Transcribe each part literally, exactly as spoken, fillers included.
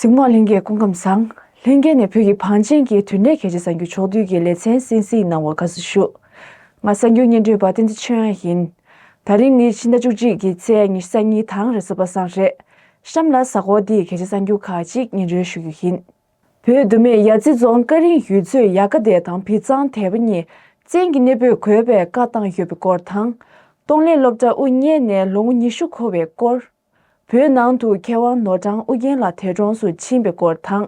གཟིགས་མོ་ལྷན་རྒྱས་སྐུ་ཁམས་བཟང་། ལྷན་རྒྱས་ནས་བོད་ཀྱི་བང་ཆེན་གྱི་དུས་དྲན་གལ་ཆེ་གསར་འགྱུར་ཕྱོགས་བསྡུས་ཀྱི་ལེ་ཚན་གསན་གཟིགས་གནང་བར་དགའ་བསུ་ཞུ། ང་གསར་འགྱུར་སྙན་སྒྲོན་པ་བསྟན་འཛིན་ཆོས་དབྱངས་ཡིན། ད་རིང་ནི་ཕྱི་ཟླ་བཅུ་གཅིག་གི་ཚེས་ཉི་ཤུ་རྩ་གཉིས་དང་རེས་གཟའ་པ་སངས་རེད། གཤམ་ལ་གཟའ་འཁོར་འདིའི་གལ་ཆེ་གསར་འགྱུར་ཁག་ཅིག་སྙན་སྒྲོན་ཞུ་རྒྱུ་ཡིན། བོད་མདོ་སྨད་ཡ་རྩེ་རྫོང་ཀ་རིང་ཡུལ་ཚོའི་ཡལ་ག་སྡེ་དང་བི་ཙང་སྡེ་བ་གཉིས་བཙན་གྱིས་གནས་སྤོས་དགོས་པའི་བཀའ་བཏང་ཡོད་པའི་སྐོར་དང་། གཏོང་ལེན་སློབ་གྲྭ་དབུ་བརྙེས་ནས་ལོ་ངོ་ཉི་ཤུ་འཁོར་བའི་སྐོར། བོད་ནང་དུ་མཁས་དབང་ནོར་བྲང་ཨུ་རྒྱན་ལགས་འདས་གྲོངས་སུ་ཕྱིན་པའི་སྐོར་དང་།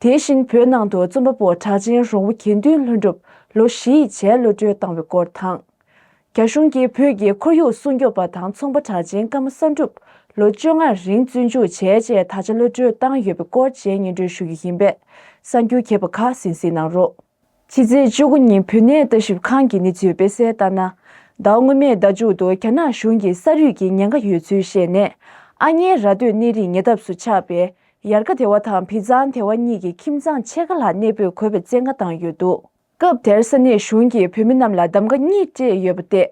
དེ་བཞིན་བོད་ནང་དུ་རྩོམ་པ་པོ་གྲགས་ཅན་རོང་བོ་དགེ་འདུན་ལྷུན་གྲུབ་ལོ་བཞི་ཡི་རྗེས་གློད་བཀྲོལ་བཏང་བའི་སྐོར་དང་། རྒྱ་གཞུང་གིས་བོད་ཀྱི་ཁོར་ཡུག་སྲུང་སྐྱོབ་པ་དང་ཚོང་པ་གྲགས་ཅན་ཀརྨ་བསམ་གྲུབ་ལོ་བཅོ་ལྔ་རིང་བཙོན་འཇུག་བྱས་རྗེས་ད་ཆ་གློད་བཀྲོལ་བཏང་ཡོད་པའི་སྐོར་བཅས་སྙན་སྒྲོན་ཞུ་རྒྱུ་ཡིན་པས། གསར་འགྱུར་རྒྱས་པ་ཁག་གསན་གཟིགས་གནང་རོགས། ཕྱི་ཚེས་བཅུ་དགུ་ཉིན་བོད་གནས་ལྟ་ཞིབ་ཁང་གི་གནས་ཚུལ་སྤེལ་གསལ་ལྟར་ན། ཟླ་བ་སྔོན་མའི་ཟླ་མཇུག་ཏུ་རྒྱ་ནག་གཞུང་གིས་ས་རུད་ཀྱི་ཉེན་ཁ་ཡོད་ཚུལ་བཤད་ནས། ཨ་མྱེས་ར་སྟོད་གནས་རིའི་ཉེ་འདབས་སུ་ཆགས་པའི་ཡལ་ག་སྡེ་བ་དང་བི་ཙང་སྡེ་བ་གཉིས་ཀྱི་ཁྱིམ་ཚང་ཕྱེད་ཀ་ལྷག་གནས་སྤོས་དགོས་པའི་བཙན་བཀའ་བཏང་ཡོད་འདུག་སྐབས་དེར་ས་གནས་གཞུང་གིས་བོད་མི་རྣམས་ལ་གདམ་ག་གཉིས་སྤྲད་ཡོད་པ་སྟེ།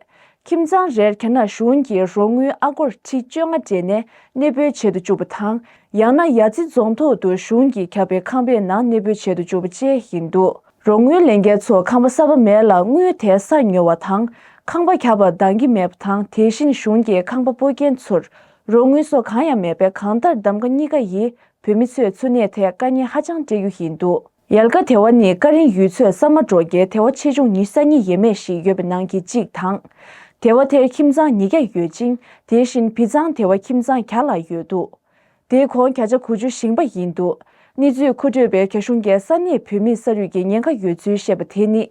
ཁྱིམ་ཚང་རེར་རྒྱ་ནག་གཞུང་གིས་རོགས་དངུལ་ཨ་སྒོར་ཁྲི་བཅོ་ལྔ་སྤྲད་ནས་གནས་སྤོས་བྱེད་དུ་བཅུག་པ་དང་། ཡང་ན་ཡ་རྩེ་རྫོང་ཐོག་ཏུ་གཞུང་གིས་བརྒྱབ་པའི་ཁང་པའི་ནང་གནས་སྤོས་བྱེད་དུ་བཅུག་པ་བཅས་ཡིན་འདུག་རོགས་དངུལ་ལེན་མཁན་ཚོ་ཁང་པ་གསར་པ་མེད་ལ་དངུལ་དེ་སར་ཉོ་བ་དང་། ཁང་པ་བརྒྱབ་པ་འདང་གི་མེད་པ་དང་། དེ་བཞིན་གཞུང་གིས་ཁང་པ་སྤོ་མཁན་ཚོར་རོགས་དངུལ་སོགས་གང་ཡང་མེད་པས། གང་ལྟར་གདམ་ག་གཉིས་ཀ་ཡིས་བོད་མི་ཚོའི་འཚོ་གནས་ཐད་དཀའ་ངལ་ཧ་ཅང་འཕྲད་རྒྱུ་ཡིན་འདུག་ཡལ་ག་སྡེ་བ་ནི་ཀ་རིང་ཡུལ་ཚོའི་ས་མ་འབྲོག་རྒྱའི་སྡེ་བ་ཆེ་ཆུང་ཉི་ཤུ་རྩ་གཉིས་ཡས་མས་ཤིག་ཡོད་པའི་ནང་གི་གཅིག་དང་། སྡེ་བ་དེར་ཁྱིམ་ཚང་ཉིས་བརྒྱ་ཡོད་ཅིང་། དེ་བཞིན་བི་ཙང་སྡེ་བ་ཁྱིམ་ཚང་བརྒྱ་ལྷག་ཡོད་འདུག་དེའི་ཁོངས་བརྒྱ་ཆ་དགུ་ཅུ་ཞིང་པ་ཡིན་འདུག་གནས་ཚུལ་མཁོ་སྤྲོད་པས་རྒྱ་གཞུང་གིས་ས་གནས་བོད་མིས་ས་རུད་ཀྱི་ཉེན་ཁ་ཡོད་ཚུལ་བཤད་པ་དེ་ནི།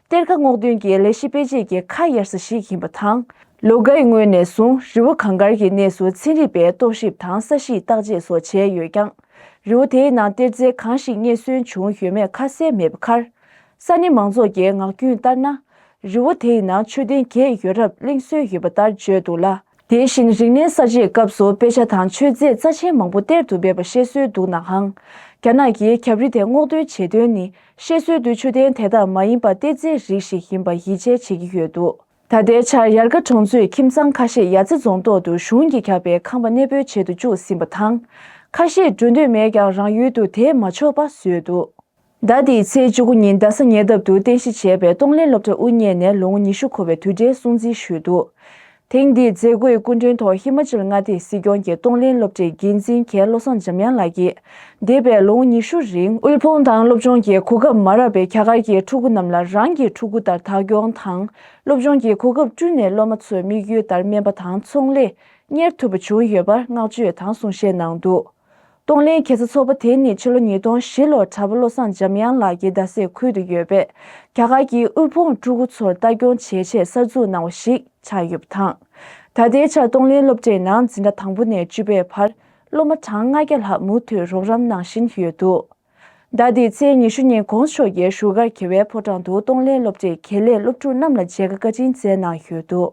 གཏེར་ཁ་སྔོག་འདོན་གྱི་ལས་གཞི་སྤེལ་ཆེད་ཀྱི་ཁ་གཡར་ས་ཞིག་ཡིན་པ་དང་། ལོ་འགའི་སྔོན་ནས་བཟུང་རི་བོ་གངས་དཀར་གྱི་གནས་སུ་ཚན་རིག་པས་རྟོག་ཞིབ་དང་ས་གཤིས་བརྟག་དཔྱད་སོགས་བྱས་ཡོད་ཀྱང་། རི་བོ་དེའི་ནང་གཏེར་རྫས་གང་ཞིག་རྙེད་སོན་བྱུང་ཡོད་མེད་ཁ་གསལ་མེད་པའི་ཁར། ས་གནས་མང་ཚོགས་ཀྱིས་ངག་རྒྱུན་ལྟར་ན། རི་བོ་དེའི་ནང་མཆོད་རྟེན་བརྒྱད་ཡོད་རབས་གླེང་སྲོལ་ཡོད་པ་ལྟར་བརྗོད་འདུག་ལ། དེ་བཞིན་རིག་གནས་གསར་བརྗེའི་སྐབས་སུ་དཔེ་ཆ་དང་མཆོད་རྫས་རྩ་ཆེན་མང་པོ་གཏེར་དུ་སྦས་པ་བཤད་སྲོལ་འདུག་ནའང་། རྒྱ་ནག་གིས་རྒྱབ་རི་དེ་སྔོག་འདོན་བྱེད་དོན་ནི་བཤད་སྲོལ་འདུག་མཆོད་རྟེན་དེ་དག་མ་ཡིན་པ་གཏེར་རྫས་རིགས་ཤིག་ཡིན་པ་ཡིད་ཆེས་བྱེད་ཀྱི་ཡོད་འདུག་ད་ལྟའི་ཆར་ཡལ་ག་གྲོང་ཚོའི་ཁྱིམ་ཚང་ཁ་ཤས་ཡ་རྩེ་རྫོང་ཐོག་ཏུ་གཞུང་གིས་བརྒྱབ་པའི་ཁང་པ་གནས་སྤོས་བྱེད་དུ་བཅུག་ཟིན་པ་དང་། ཁ་ཤས་འགྲོ་འདོད་མེད་ཀྱང་རང་ཡུལ་དུ་དེད་མ་ཆོག་པ་བཟོས་འདུག་ཟླ་འདིའི་ཚེས་བཅུ་དགུ་ཉིན་རྡ་ས་ཉེ་འདབས་དུ་རྟེན་གཞི་བྱས་པའི་གཏོང་ལེན་སློབ་གྲྭ་དབུ་བརྙེས་ནས་ལོ་ངོ་ཉི་ཤུ་འཁོར་བའི་དུས་དྲན་སྲུང་བརྩི་ཞུས་འདུག་ཐེངས་འདིའི་མཛད་སྒོའི་སྐུ་མགྲོན་ཐོག་ཧི་མ་ཅལ་མངའ་སྡེའི་སྲིད་སྐྱོང་གི་གཏོང་ལེན་སློབ་གྲྭའི་འགན་འཛིན་རྒན་བློ་བཟང་འཇམ་དབྱངས་ལགས་ཀྱིས། འདས་པའི་ལོ་ངོ་ཉི་ཤུ་རིང་དབུལ་ཕོངས་དང་སློབ་སྦྱོང་གི་གོ་སྐབས་མ་རག་པའི་རྒྱ་གར་གྱི་ཕྲུ་གུ་རྣམས་ལ་རང་གི་ཕྲུ་གུ་ལྟར་བདག་སྐྱོང་དང་། སློབ་སྦྱོང་གི་གོ་སྐབས་བསྐྲུན་ནས་སློབ་མ་ཚོའི་དམིགས་ཡུལ་ལྟར་སྨན་པ་དང་ཚོང་ལས་གཉེར་ཐུབ་པ་བྱུང་ཡོད་པར་བསྔགས་བརྗོད་དང་གསུང་བཤད་གནང་འདུག་གཏོང་ལེན་གེ་སར་ཚོགས་པ་དེ་ནི་ཕྱི་ལོ་ཉིས་སྟོང་བཞི་ལོར་གྲྭ་པ་བློ་བཟང་འཇམ་དབྱངས་ལགས་ཀྱི་རྡ་སའི་ཁུལ་དུ་ཡོད་པའི་རྒྱ་གར་གྱི་དབུལ་ཕོངས་ཕྲུ་གུ་ཚོར་ལྟ་སྐྱོང་བྱེད་ཆེད་གསར་འཛུགས་གནང་བ་ཞིག་ཆགས་ཡོད་པ་དང་། ད་ལྟའི་ཆར་གཏོང་ལེན་སློབ་གྲྭའི་ནང་འཛིན་གྲྭ་དང་པོ་ནས་བཅུ་པའི་བར་སློབ་མ་གྲངས་ལྔ་བརྒྱ་ལྷག་མུ་མཐུད་རོགས་རམ་གནང་བཞིན་ཡོད་འདུག་ཟླ་འདིའི་ཚེས་ཉི་ཤུ་ཉིན་གོང་ས་མཆོག་གིས་བཞུགས་སྒར་གྱི་བའི་ཕོ་བྲང་དུ་གཏོང་ལེན་སློབ་གྲྭའི་དགེ་ལས་སློབ་ཕྲུག་རྣམས་ལ་མཇལ་ཁ་བཀའ་དྲིན་སྩལ་གནང་ཡོད་འདུག་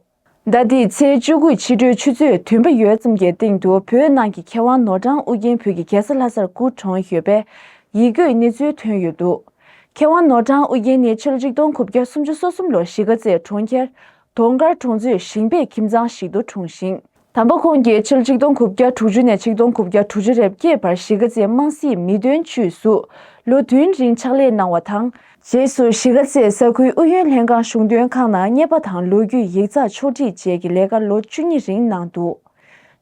ཟླ་འདིའི་ཚེས་བཅུ་དགུ་ཕྱི་དྲོའི་ཆུ་ཚོད་བདུན་པ་ཡོལ་ཙམ་གྱི་སྟེང་དུ་བོད་ནང་གི་མཁས་དབང་ནོར་བྲང་ཨུ་རྒྱན་བོད་ཀྱི་རྒྱལ་ས་ལྷ་སར་སྐུ་གྲོངས་ཡོད་པའི་ཡིད་སྐྱོའི་གནས་ཚུལ་ཐོན་ཡོད་འདུག་མཁས་དབང་ནོར་བྲང་ཨུ་རྒྱན་ནི་ཕྱི་ལོ་ཆིག་སྟོང་དགུ་བརྒྱ་སུམ་ཅུ་སོ་གསུམ་ལོར་གཞིས་ཀ་རྩེ་གྲོང་ཁྱེར་དོང་དཀར་གྲོང་ཚོའི་ཞིང་པའི་ཁྱིམ་ཚང་ཞིག་ཏུ་འཁྲུངས་ཤིང་། དམ་པ་ཁོང་གིས་ཕྱི་ལོ་ཆིག་སྟོང་དགུ་བརྒྱ་དྲུག་ཅུ་ནས་ཆིག་སྟོང་དགུ་བརྒྱ་དྲུག་ཅུ་རེ་བརྒྱད་བར་གཞིས་ཀ་རྩེའི་དམངས་སྲིད་མི་དོན་ཅུས་སུ་ལོ་བདུན་རིང་ཕྱག་ལས་གནང་བ་དང་། རྗེས་སུ་གཞིས་ཀ་རྩེའི་ས་ཁུལ་ཨུ་ཡོན་ལྷན་ཁང་གཞུང་དོན་ཁང་ནང་མཉེས་པ་དང་ལོ་རྒྱུས་ཡིག་ཚགས་ཕྱོགས་སྒྲིག་བཅས་ཀྱི་ལས་ཀ་ལོ་བཅུ་གཉིས་རིང་གནང་འདུག་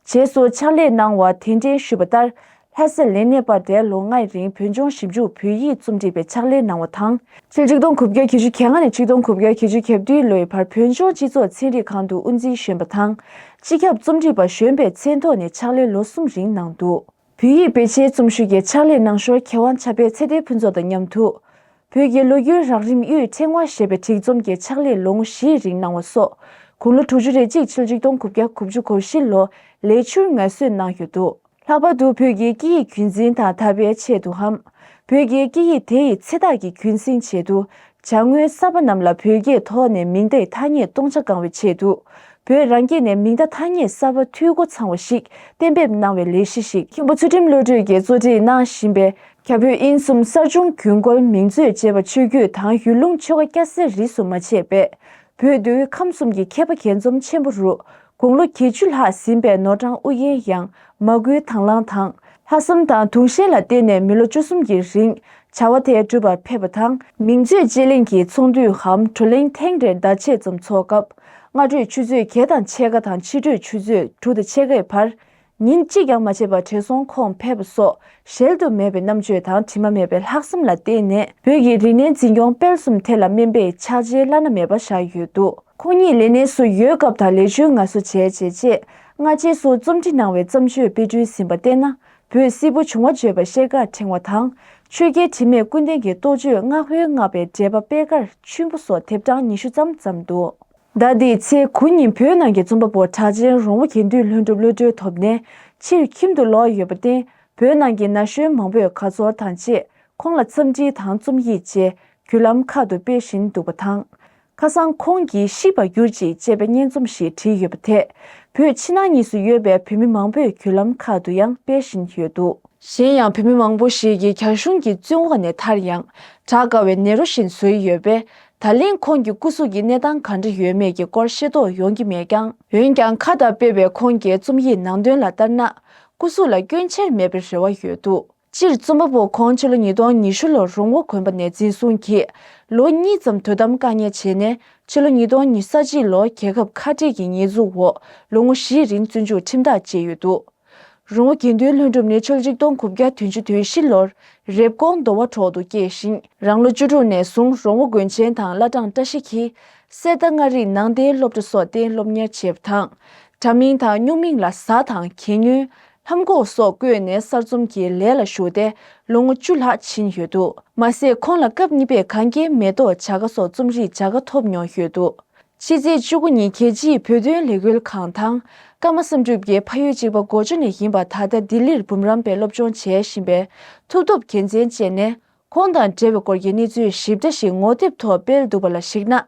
རྗེས་སུ་ཕྱག་ལས་གནང་བ་གདན་འདྲེན་ཞུས་པ་ལྟར། ལྷ་ས་ལས་གནས་སྤར་ཏེ་ལོ་ལྔའི་རིང་བོད་ལྗོངས་ཞིབ་འཇུག་བོད་ཡིག་རྩོམ་སྒྲིག་པའི་ཕྱག་ལས་གནང་བ་དང་། ཕྱི་ལོ་ཆིག་སྟོང་དགུ་བརྒྱ་བརྒྱད་ཅུ་གྱ་ལྔ་ནས་ཆིག་སྟོང་དགུ་བརྒྱ་བརྒྱད་ཅུ་གྱ་བདུན་ལོའི་བར་བོད་ལྗོངས་སྤྱི་ཚོགས་ཚན་རིག་ཁང་དུ་དབུ་འཛིན་གཞོན་པ་དང་། སྤྱི་ཁྱབ་རྩོམ་སྒྲིག་པ་གཞོན་པའི་མཚན་ཐོག་ནས་ཕྱག་ལས་ལོ་གསུམ་རིང་གནང་འདུག་བོད་ཡིག་བེད་སྤྱོད་རྩོམ་ཤུགས་ཀྱི་ཕྱག་ལས་གནང་ཞོར་མཁས་དབང་ཕྱྭ་པའི་ཚེ་བརྟན་ཕུན་ཚོགས་དང་མཉམ་དུ། བོད་ཀྱི་ལོ་རྒྱུས་རགས་རིམ་དབུས་ཕྲེང་བ་ཞེས་པའི་སྒྲིག་རྩོམ་གྱི་ཕྱག་ལས་ལོ་ངོ་བཞིའི་རིང་གནང་བ་སོགས་དགུང་ལོ་དྲུག་ཅུ་རེ་གཅིག་ཕྱི་ལོ་ཆིག་སྟོང་དགུ་བརྒྱ་དགུ་བཅུ་གོ་བཞི་ལོ་ལས་འཁྱུར་ངལ་གསོས་གནང་ཡོད་འདུག་ལྷག་པར་དུ་བོད་ཀྱི་སྐད་ཡིག་རྒྱུན་འཛིན་དང་དར་སྤེལ་ཆེད་དུའམ། བོད་ཀྱི་སྐད་ཡིག་དེ་ཡི་ཚེ་ཐག་གི་རྒྱུན་འཛིན་ཆེད་དུ། བྱ་དངོས་གསར་པ་རྣམས་ལ་བོད་སྐད་ཐོག་ནས་མིང་བརྡའི་ཐ་སྙད་སྟོང་ཆ་བསྐང་བའི་ཆེད་དུ། བོད་རང་སྐད་ནས་མིང་བརྡ་ཐ་སྙད་གསར་པ་འཐུས་སྒོ་ཚང་བ་ཞིག་གཏན་འབེབས་གནང་བའི་ལས་གཞི་ཞིག་མཁན་པོ་ཚུལ་ཁྲིམས་བློ་གྲོས་ཀྱིས་གཙོ་སྒྲིག་གནང་བཞིན་པའི་རྒྱ་བོད་དབྱིན་གསུམ་གསར་བྱུང་རྒྱུན་བཀོལ་མིང་མཛོད་ཅེས་པ་ཆོས་བརྒྱུད་དང་ཡུལ་ལུང་ཆོལ་ཁ་སྐྱ་སེར་རིས་སུ་མ་ཆད་པའི་བོད་མདོ་དབུས་ཁམས་གསུམ་གྱི་མཁས་པ་རྒྱས་འཛོམས་ཆེན་པོ་རུ། དགུང་ལོ་བརྒྱད་ཅུ་ལྷག་ཟིན་པའི་ནོར་བྲང་ཨུ་རྒྱན་ཡང་མ་སྐུལ་དང་བླངས་དང་ ལྷག་བསམ་དང་དུངས་ཞེན་ལ་བརྟེན་ནས་མི་ལོ་བཅུ་གསུམ་གྱི་རིང་བྱ་བ་དེ་སྒྲུབ་པར་ཕེབས་པ་དང་། མིང་མཛོད་དཔྱད་གླེང་གི་ཚོགས་འདུའམ་བགྲོ་གླེང་ཐེངས་རེར་ཟླ་ཕྱེད་ཙམ་འཚོགས་སྐབས། སྔ་དྲོའི་ཆུ་ཚོད་བརྒྱད་དང་ཕྱེད་ཀ་དང་ཕྱི་དྲོའི་ཆུ་ཚོད་དྲུག་དང་ཕྱེད་ཀའི་བར། ཉིན་གཅིག་ཀྱང་མ་ཆད་པར་བགྲེས་སོང་ཁོང་ཕེབས་པ་སོགས་གཞལ་དུ་མེད་པའི་རྣམ་དཔྱོད་དང་དྲི་མ་མེད་པའི་ལྷག་བསམ་ལ་བརྟེན་ནས། བོད་ཀྱི་རིག་གནས་འཛིན་སྐྱོང་སྤེལ་གསུམ་ཐད་ལ་སྨན་པའི་ཕྱག་རྗེས་བླ་ན་མེད་པ་བཞག་ཡོད་འདུག་ཁོང་ཉིད་ལས་གནས་སུ་ཡོད་སྐབས་དང་ལས་བྱོལ་ངལ་གསོ་བྱས་རྗེས་བཅས། སྔ་རྗེས་སུ་རྩོམ་སྒྲིག་གནང་བའི་བརྩམས་ཆོས་དཔེ་སྐྲུན་ཟིན་པ་བལྟས་ན། བོད་སིལ་བུ་བྱུང་བ་བརྗོད་པ་ཤེལ་དཀར་ཕྲེང་བ་དང་། ཆོས་རྒྱལ་དྲི་མེད་ཀུན་ལྡན་གྱི་རྟོགས་བརྗོད་ལྔ་པོའི་བསྔགས་པའི་འགྲེལ་པ་པད་དཀར་ཆུན་པོ་སོགས་དེབ་གྲངས་ཉི་ཤུ་ཙམ་བརྩམས་འདུག་ཟླ་འདིའི་ཚེས་དགུ་ཉིན་བོད་ནང་གི་རྩོམ་པ་པོ་གྲགས་ཅན་རོང་བོ་དགེ་འདུན་ལྷུན་གྲུབ་གློད་གྲོལ་ཐོབ་ནས་ཕྱིར་ཁྱིམ་དུ་ལོག་ཡོད་པར་བརྟེན། བོད་ནང་གི་ན་གཞོན་མང་པོས་དགའ་ཚོར་དང་བཅས་ཁོང་ལ་འཚམས་འདྲི་དང་རྩོམ་ཡིག་བཅས་བརྒྱུད་ལམ་ཁག་ཏུ་སྤེལ་བཞིན་འདུག་པ་དང་། ཁ་སང་ཁོང་གིས་ཤི་བར་གྱུར་ཅིག་ཅེས་པའི་སྙན་རྩོམ་ཞིག་བྲིས་ཡོད་པ་དེ། བོད་ཕྱི་ནང་གཉིས་སུ་ཡོད་པའི་བོད་མི་མང་པོས་བརྒྱུད་ལམ་ཁག་ཏུ་ཡང་སྤེལ་བཞིན་ཡོད་འདུག་གཞན་ཡང་བོད་མི་མང་པོ་ཞིག་གིས་རྒྱ་གཞུང་གི་བཙོན་འོག་ནས་ཐར་ཡང་། བྲག་དཀར་བའི་ནེ་རོ་བཞིན་བཟོས་ཡོད་པས། ད་ལན་ཁོང་གི་སྐུ་གཟུགས་ཀྱི་གནས་སྟངས་ག་འདྲ་ཡོད་མེད་ཀྱི་སྐོར་ཤེས་རྟོགས་ཡོང་གི་མེད་ཀྱང་། འོན་ཀྱང་ཁ་བཏགས་སྤེལ་བའི་ཁོང་གི་རྩོམ་ཡིག་ནང་དོན་ལ་ལྟར་ན། སྐུ་གཟུགས་ལ་སྐྱོན་ཆེར་མེད་པའི་རེ་བ་ཡོད་འདུག་སྤྱིར་རྩོམ་པ་པོ་ཁོང་ཕྱི་ལོ་ཉིས་སྟོང་ཉི་ཤུ་ལོར་རོང་བོ་དགོན་པ་ནས་འཛིན་བཟུང་གིས་ལོ་གཉིས་ཙམ་དོ་དམ་བཀག་ཉར་བྱས་ནས། ཕྱི་ལོ་ཉིས་སྟོང་ཉི་ཤུ་རྩ་གཅིག་ལོར་རྒྱལ་ཁབ་ཁ་བྲལ་གྱི་ཉེས་འཛུགས་འོག་ལོ་ངོ་བཞིའི་རིང་བཙོན་འཇུག་ཁྲིམས་ཐག་བཅད་ཡོད་འདུག་རོང་བོ་དགེ་འདུན་ལྷུན་གྲུབ་ནི་ཕྱི་ལོ་ཆིག་སྟོང་དགུ་བརྒྱ་བདུན་ཅུ་དོན་བཞི་ལོར་རེབ་གོང་མདོ་བ་གྲོགས་སུ་སྐྱེས་ཤིང་། རང་ལོ་བཅུ་དྲུག་ནས་བཟུང་རོང་བོ་དགོན་ཆེན་དང་བླ་བྲང་བཀྲ་ཤིས་འཁྱིལ། གསེར་རྟ་མངའ་རིས་ནང་བསྟན་སློབ་གྲྭ་སོགས་སྟེང་སློབ་གཉེར་བྱས་པ་དང་། དྲ་མིག་དང་སྨྱུག་མིག་ལ་གཟའ་དང་གྱེན་ཉོན། ལྷམ་གོག་སོགས་བཀོལ་ནས་གསར་རྩོམ་གྱི་ལས་ལ་ཞུགས་ཏེ་ལོ་ངོ་བཅུ་ལྷག་ཕྱིན་ཡོད་འདུག་མ་ཟད་ཁོང་ལ་སྐབས་གཉིས་པའི་གངས་སྐྱེས་མེ་ཏོག་བྱ་དགའ་སོགས་རྩོམ་རིག་བྱ་དགའ་ཐོབ་མྱོང་ཡོད་འདུག་ཕྱི་ཚེས་བཅུ་དགུ་ཉིན་རྒྱལ་སྤྱིའི་བོད་དོན་ལས་འགུལ་ཁང་དང་། ཀརྨ་བསམ་གྲུབ་ཀྱི་ཕ་ཡུལ་གཅིག་པ་གོ་ཇོ་ནས་ཡིན་པ་ད་ལྟ་ལྡི་ལིར་འབུམ་རམས་པའི་སློབ་སྦྱོང་བྱས་བཞིན་པའི་ཐུབ་ཐོབ་རྒྱལ་མཚན་བཅས་ནས། ཁོང་དང་འབྲེལ་བའི་སྐོར་གྱི་གནས་ཚུལ་ཞིབ་ཕྲ་ཞིག་ངོ་དེབ་ཐོག་སྤེལ་འདུག་པ་ལ་གཞིགས་ན།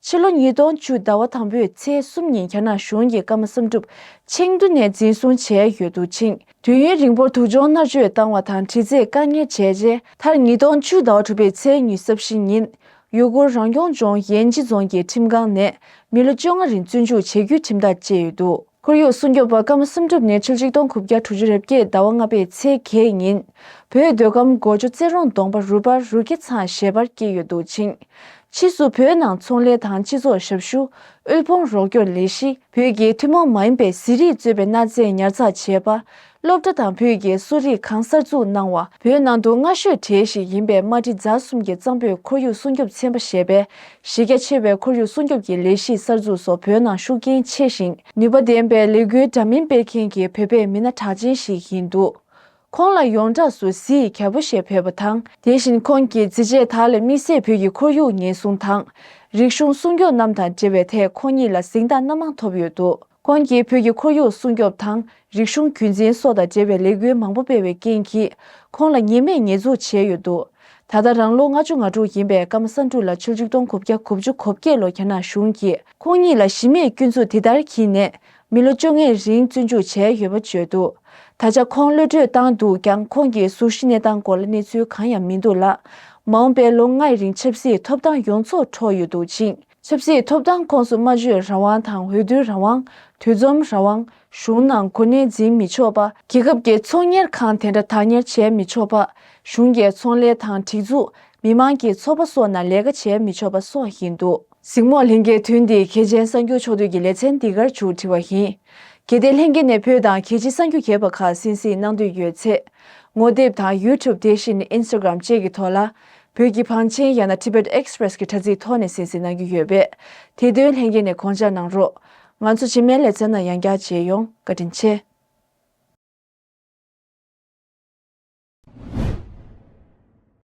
ཕྱི་ལོ་ཉིས་སྟོང་བཅུ་ཟླ་བ་དང་པོའི་ཚེས་གསུམ་ཉིན་རྒྱ་ནག་གཞུང་གིས་ཀརྨ་བསམ་གྲུབ་ཆེང་ཏུ་ནས་འཛིན་བཟུང་བྱས་ཡོད་འདུག་ཅིང་། དུས་ཡུན་རིང་པོར་དུག་སྦྱོང་མནར་གཅོད་བཏང་བ་དང་། དྲི་རྩད་བཀག་ཉར་བྱས་རྗེས། མཐར་ཉིས་སྟོང་བཅུ་ཟླ་བ་དྲུག་པའི་ཚེས་ཉི་ཤུ་རྩ་བཞི་ཉིན། ཡུ་གུར་རང་སྐྱོང་ལྗོངས་ཡན་ཅི་རྫོང་གི་ཁྲིམས་ཁང་ནས་མི་ལོ་བཅོ་ལྔ་རིང་བཙོན་འཇུག་བྱེད་རྒྱུའི་ཁྲིམས་ཐག་བཅད་ཡོད་འདུག་ཁོར་ཡུག་སྲུང་སྐྱོབ་པ་ཀརྨ་བསམ་གྲུབ་ནི་ཕྱི་ལོ་ཆིག་སྟོང་དགུ་བརྒྱ་དྲུག་ཅུ་རེ་བརྒྱད་ཟླ་བ་ལྔ་པའི་ཚེས་བརྒྱད་ཉིན། བོད་མདོ་ཁམས་གོ་ཇོ་རྩེ་རོང་གདོང་པ་རུ་པར་རུ་རྒྱ་ཚང་ཞལ་པར་སྐྱེས་ཡོད་འདུག་ཅིང་། ཕྱིས་སུ་བོད་ནང་ཚོང་ལས་དང་སྤྱི་ཚོགས་ཞབས་ཞུ། དབུལ་ཕོངས་རོགས་སྐྱོར་ལས་གཞི། བོད་ཀྱི་ཐུན་མོང་མ་ཡིན་པའི་གཟི་རིས་གཙོས་པའི་གནའ་རྫས་ཉར་ཚགས་བྱས་པ། སློབ་གྲྭ་དང་བོད་ཀྱི་གསོ་རིག་ཁང་གསར་འཛུགས་གནང་བ། བོད་ནང་དུ་སྔ་ཤོས་གྲས་ཤིག་ཡིན་པའི་རྨ་འབྲི་རྫ་གསུམ་གྱི་གཙང་པོའི་ཁོར་ཡུག་སྲུང་སྐྱོབ་ཚན་པ་ཞེས་པའི་གཞི་རྒྱ་ཆེ་བའི་ཁོར་ཡུག་སྲུང་སྐྱོབ་ཀྱི་ལས་གཞི་གསར་འཛུགས་སོགས་བོད་ནང་ཤུགས་རྐྱེན་ཆེ་ཞིང་ནུས་པ་ལྡན་པའི་ལས་འགུལ་འདྲ་མིན་སྤེལ་མཁན་གྱི་བོད་པའི་མི་སྣ་གྲགས་ཅན་ཞིག་ཡིན་འདུག་ཁོང་ལ་ཡོངས་གྲགས་སུ་གཟི་ཡི་རྒྱལ་པོ་ཞེས་འབོད་པ་དང་། དེ་བཞིན་ཁོང་གི་གཟི་བརྗིད་དག་ལས་དམིགས་བསལ་བོད་ཀྱི་ཁོར་ཡུག་ཉེན་སྲུང་དང་། རིག་གཞུང་སྲུང་སྐྱོབ་རྣམས་དང་འབྲེལ་བའི་ཐད་ཁོང་ཉིད་ལ་གཟེངས་རྟགས་སྣ་མང་ཐོབ་ཡོད་འདུག་ཁོང་གིས་བོད་ཀྱི་ཁོར་ཡུག་སྲུང་སྐྱོབ་དང་། རིག་གཞུང་རྒྱུན་འཛིན་སོགས་དང་འབྲེལ་བའི་ལས་འགུལ་མང་པོ་སྤེལ་བའི་རྐྱེན་གྱིས། ཁོང་ལ་ཉེས་མེད་ཉེས་འཛུགས་བྱས་ཡོད་འདུག་ད་ལྟ་རང་ལོ་ལྔ་བཅུ་ང་དྲུག་ཡིན་པའི་ཀརྨ་བསམ་གྲུབ་ལགས་ཕྱི་ལོ་ཆིག་སྟོང་དགུ་བརྒྱ་དགུ་བཅུ་གོ་བརྒྱད་ལོར་རྒྱ་ནག་གཞུང་གིས་ཁོང་ཉིད་ལ་གཞི་མེད་སྐྱོན་འཛུགས་དེ་ལྟར་འཁྱེར་ནས་མི་ལོ་བཅོ་ལྔའི་རིང་བཙོན་འཇུག་བྱས་ཡོད་པ་བརྗོད་འདུག་ད་ཆ་ཁོང་གློད་གྲོལ་བཏང་འདུག་ཀྱང་ཁོང་གི་གཟུགས་གཞི་གནས་སྟངས་སྐོར་ལ་གནས་ཚུལ་གང་ཡང་མི་འདུག་ལ། མ་འོངས་པའི་ལོ་ལྔའི་རིང་ཆབ་སྲིད་ཐོབ་ཐང་ཡོངས་རྫོགས་འཕྲོག་ཡོད་འདུག་ཅིང་། ཆབ་སྲིད་ཐོབ་ཐང་ཁོངས་སུ་སྨྲ་བརྗོད་རང་དབང་དང་འོས་བསྡུ་རང་དབང་། འདུ་འཛོམས་རང་དབང་། གཞུང་ནང་གོ་གནས་འཛིན་མི་ཆོག་པ། རྒྱལ་ཁབ་ཀྱི་ཚོང་གཉེར་ཁང་དེ་འདྲ་བདག་གཉེར་བྱས་མི་ཆོག་པ། གཞུང་གི་ཚོང་ལས་དང་སྒྲིག་འཛུགས། མི་མང་གི་ཚོགས་པ་སོགས་ནང་ལས་ཀ་བྱས་མི་ཆོག་པ་སོགས་ཡིན་འདུག་གཟིགས་མོ་ལྷན་རྒྱས་དོན་འདི་གལ་ཆེན་གསར་འགྱུར་ཕྱོགས་བསྡུས་ཀྱི་ལེ་ཚན་འདི་གར་མཇུག་སྒྲིལ་བ་ཡིན། གལ་ཏེ་ལྷན་རྒྱས་ནས་བོད་དང་རྒྱལ་སྤྱིའི་གསར་འགྱུར་གྱེར་པ་ཁག་གསན་གཟིགས་གནང་འདོད་ཡོད་ཚེ། ངོ་དེབ་དང་ཡུ་ཊུབ་དེ་བཞིན་ཨིན་སི་ཊ་གྷ་རམ་བཅས་ཀྱི་ཐོག་ལ། བོད་ཀྱི་བང་ཆེན་ཡང་ན་Tibet Express གྱི་དྲ་ཚིགས་ཐོག་ནས་གསན་གཟིགས་གནང་རྒྱུ་ཡོད་པས། དེ་དོན་ལྷན་རྒྱས་ནས་དགོངས་འཇགས་གནང་རོགས། ང་ཚོ་རྗེས་མའི་ལེ་ཚན་ནང་ཡང་བསྐྱར་མཇལ་ཡོང་། བཀའ་དྲིན་ཆེ།